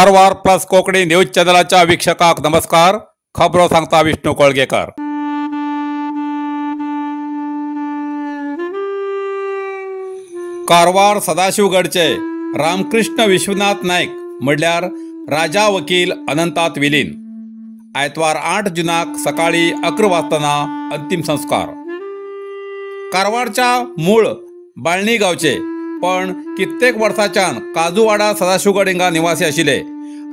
Karwar plus Konkani news चॅनलाच्या वीक्षकांक नमस्कार. खबरो सांगता विष्णू कोळगेकर. कारवार सदाशिवगडचे रामकृष्ण विश्वनाथ नायक म्हणल्यार राजा वकील अनंतात विलीन. आयतवार 8 जुनाक सकाळी 11 वाजताना अंतिम संस्कार. कारवारच्या मूळ बाळणी गावचे पण कित्येक वर्साच्यान काजूवाडा सदाशिवगड हिंगा निवासी आशिल्ले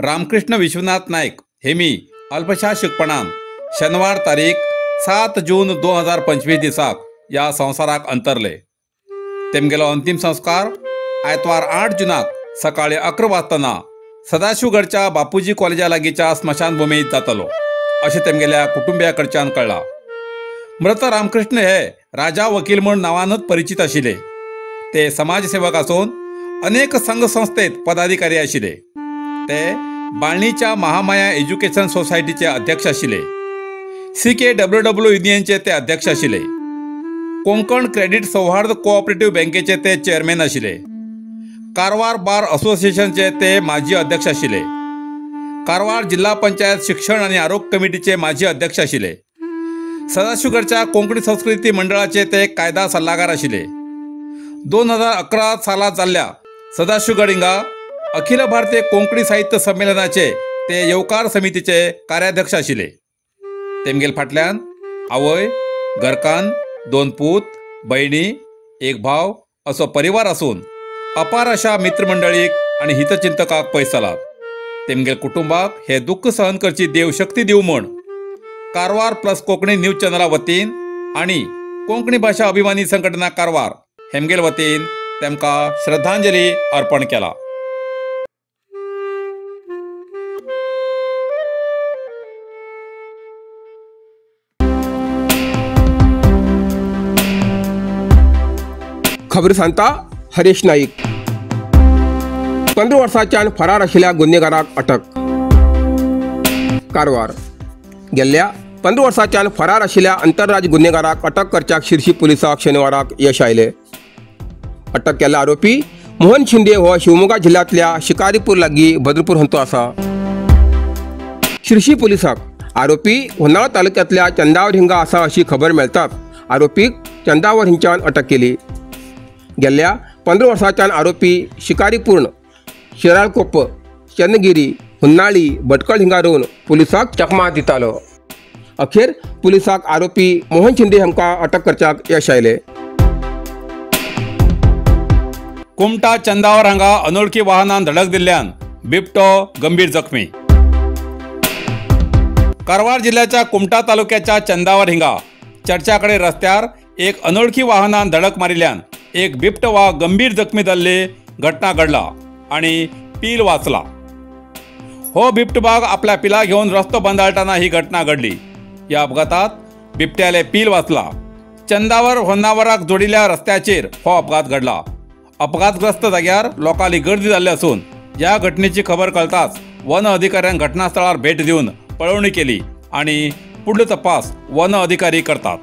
रामकृष्ण विश्वनाथ नायक हेमी अल्पशा शिकपणान शनिवार तारीख 7 जून 2025 दिसाक ह्या संवसाराक अंतरले. तेमगेलो अंतिम संस्कार आयतवार 8 जुनाक सकाळी 11 वाजताना सदाशिवगडच्या बापूजी कॉलेजा लागींच्या स्मशानभूमीत जातलो अशें तेमगेल्या कुटुंबिया कडच्यान कळ्ळां. मृत रामकृष्ण हे राजा वकील म्हूण नांवानच परिचित आशिल्ले. ते समाजसेवक आसून अनेक संघ संस्थेत पदाधिकारी आशिल्ले. ते बाळणीच्या महामाया एज्युकेशन सोसायटीचे अध्यक्ष आशिल्ले. CKWW युनियनचे ते अध्यक्ष आशिल्ले. कोंकण क्रेडिट सौहार्द कोऑपरेटिव्ह बँकेचे ते चेअरमॅन आशिल्ले. कारवार बार असोसिएशनचे ते माजी अध्यक्ष आशिल्ले. कारवार जिल्हा पंचायत शिक्षण आनी आरोग्य कमिटीचे माजी अध्यक्ष आशिल्ले. सदाशिवगडच्या कोंकणी संस्कृती मंडळाचे ते कायदा सल्लागार आशिल्ले. 2011 सालात जाल्ल्या सदाशिवगड हिंगा अखिल भारतीय कोंकणी साहित्य संमेलनाचे ते येवकार समितीचे कार्याध्यक्ष आशिल्ले. तेमगेल फाटल्यान आवय, घरकान्न, 2 पूत, भयणी, 1 भाव असो परिवार आसून अपार अशा मित्रमंडळीक आनी हितचिंतकाक पयस जालात. तेमगेल कुटुंबाक हे दुःख सहन करची देव शक्ती दिवं म्हूण कारवार प्लस कोंकणी न्यूज चॅनला वतीन आनी कोंकणी भाशा अभिमानी संघटना कारवार हेमगेल वतीन तेमकां श्रद्धांजली अर्पण केला. खबर सांगता हरेश नाईक. 15 वर्सांच्यान फरार आशिल्ल्या गुन्हेगाराक अटक. कारवार गेल्ल्या 15 वर्सांच्यान फरार आशिल्ल्या आंतरराज्य गुन्हेगाराक अटक करच्याक शिरशी पुलिसाक शनिवाराक यश आयलें. अटक केल्लो आरोपी मोहन शिंदे हो शिवमोगा जिल्ल्यांतल्या शिकारीपूर लागीं भद्रपूर हंतो आसा. शिरशी पुलिसाक आरोपी होन्नाळ तालुक्यांतल्या चंदावर हिंगा आसा अशी खबर मेळटाच आरोपीक चंदावर हिंच्यान अटक केली. गेल्ल्या 15 वर्सांच्यान आरोपी शिकारीपूर्ण, शिराळकोप्प, चंदगिरी, हुन्नाळी, भटकळ हिंगा रावन पुलिसाक चकमा दितालो. अखेर पुलिसाक आरोपी मोहन शिंदे हांकां अटक करच्याक यश आयलें. कुमटा चंदावर हांगा अनोळखी वाहनान धडक दिल्ल्यान बिबटो गंभीर जखमी. कारवार जिल्ह्याच्या कुमटा तालुक्याच्या चंदावर हिंगा चर्चाकडे रस्त्यार एक अनोळखी वाहनान धडक मारिल्ल्यान एक बिबटो वाग गंभीर जखमी जाल्ली घटना घडला आणि पील वाचला. हो बिबटो वाग आपल्या पिला घेवन रस्तो बंदाळटाना ही घटना घडली. ह्या अपघातात बिबट्याले पील वाचला. चंदावर होन्नावराक जोडिल्ल्या रस्त्याचेर हो अपघात घडला. अपघातग्रस्त जाग्यार लोकांली गर्दी जाल्ली आसून ह्या घटनेची खबर कळताच वन अधिकाऱ्यान घटनास्थळार भेट दिवन पळोवणी केली आणि पुढलो तपास वन अधिकारी करतात.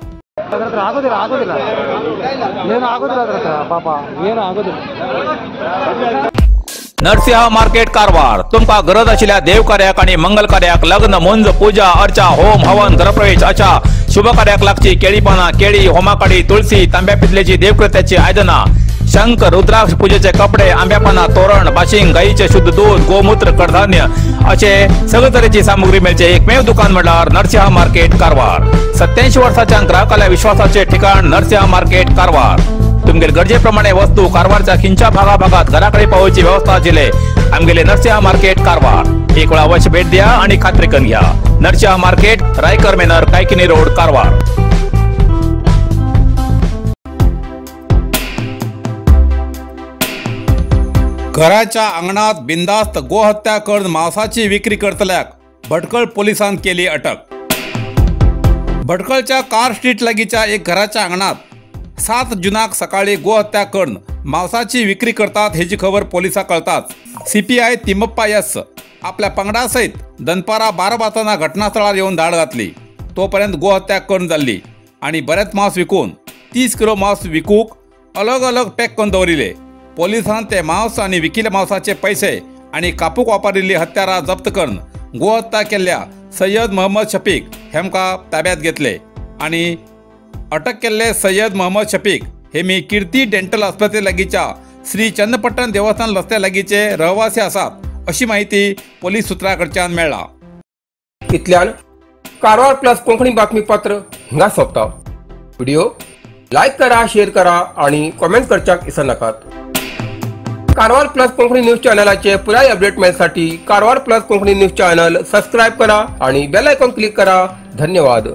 नरसिंह मार्केट कारवार तुमकां गरज आशिल्ल्या देवकार्याक आनी मंगल कार्याक, लग्न, मुंज, पूजा अर्चा, होम हवन, घरप्रवेश अशा शुभ कार्याक लागची केळी पानां, केळी, होमाकाडी, तुळसी, तांब्या पितलेची देवकृत्याची आयदनां, शंख, रुद्राक्ष, पूजेचे कपडे, आंब्या पानां, तोरण, बाशिंग, गायीचे शुद्ध दूध, गोमूत्र, कडधान्य असे सगळे तरेची सामुग्री मेळचे एकमेव दुकान म्हणल्यार नरसिंह मार्केट कारवार. 87 वर्साच्या ग्राहकाल्या विश्वासाचे ठिकाण नरसिंह मार्केट कारवार. तुमगेल गरजेप्रमाणे वस्तू कारवारच्या खिंच्या भागाभागात घराकडे पावोवची व्यवस्था आशिल्ले आमगेले नरसिंह मार्केट कारवार. एक वेळा अवश्य भेट द्या आणि खात्री करून घ्या. Narasimha market, Raikar manor, Kaikini road, Karwar. घराच्या आंगणात बिनधास्त गोहत्या करून मांसाची विक्री करतल्याक भटकळ पोलिसान केली अटक. भटकळच्या कार स्ट्रीट लागींच्या एक घराच्या आंगणात 7 जुनाक सकाळी गोहत्या करून मांसाची विक्री करतात हेची खबर पोलिसाक कळताच CPI Thimmappa S आपल्या पंगडासयत दनपारा 12 वाजताना घटनास्थळार येवन धाड घातली. तोपर्यंत गोहत्या करून जाल्ली आनी बरेंच मांस विकून 30 किलो मांस विकूंक अलग अलग पॅक करून दवरिले. पोलिसान ते मांस आनी विकिल्ल्या मांसाचे पैसे आनी कापूक वापरिल्ली हत्यारां जप्त करून गोहत्या केल्ल्या सय्यद मोहम्मद शफीक हेमकां ताब्यात घेतले आनी अटक केल्ले सय्यद मोहम्मद शफीक हे मी कीर्ती डेंटल आस्पत्रे लागींच्या श्री चंद्रपट्टण देवस्थान रस्त्या लागींचे रहवासी आसात अशी माहिती पोलीस सूत्रां कडच्यान मेळ्ळा. इतल्यान कारवार प्लस कोंकणी बातमीपत्र हिंगा सोंपता. व्हिडिओ लायक करा, शेअर करा आणि कॉमेंट करच्याक विसरनाकात. कारवार प्लस कोंकणी न्यूज चॅनलाचे पुराय update मेळसाठी Karwar plus Konkani news channel subscribe करा आणि बेल आयकॉन क्लिक करा. धन्यवाद.